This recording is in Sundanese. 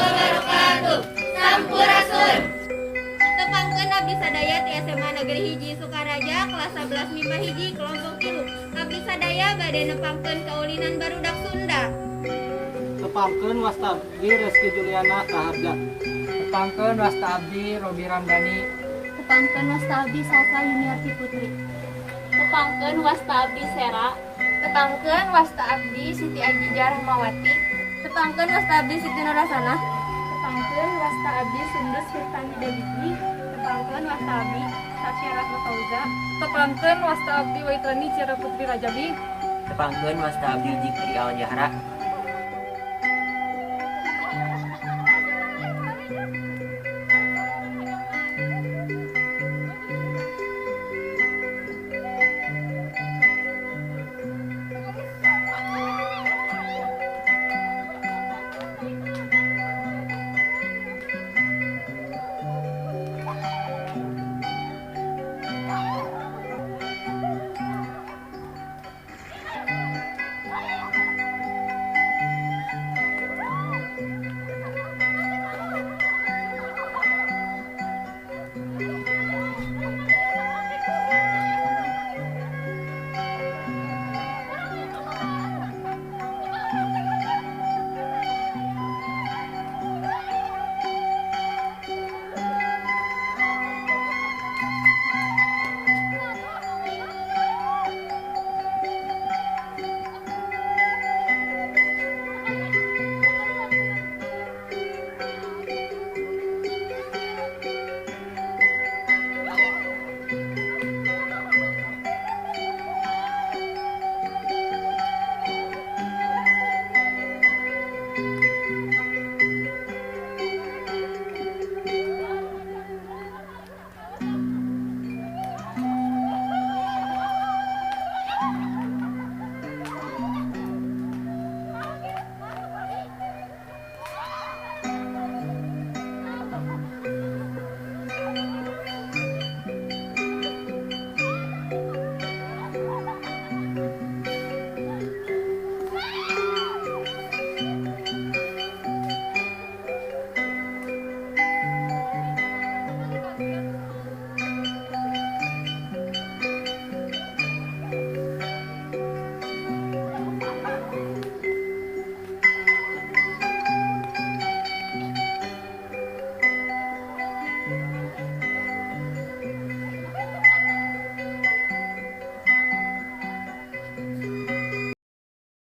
Wabarakatuh. Sampurasun. Tepangkeun, abdi sadaya ti SMA Negeri 1 Sukaraja kelas 11 MIPA 1 kelompok 3. Abdi sadaya bade nepangkeun kaulinan barudak Sunda. Tepangkeun, wasta abdi Reski Juliana Raharja. Tepangkeun, wasta abdi Robi Ramdhani. Tepangkeun, wasta abdi Salva Yuniarti Putri. Tepangkeun, wasta abdi Sera. Tepangkeun, wasta abdi Siti Ajija Rahmawati. Tepangkeun, wasta abdi Siti Nurasana. Tepangkeun, wasta abdi Sundus Firtani Dabiki. Tepangkeun, wasta abdi Tasya Ratna Fauza. Tepangkeun, wasta abdi Waitrani Cira Putri Rajabi. Tepangkeun, wasta abdi Jikri Al Jahra.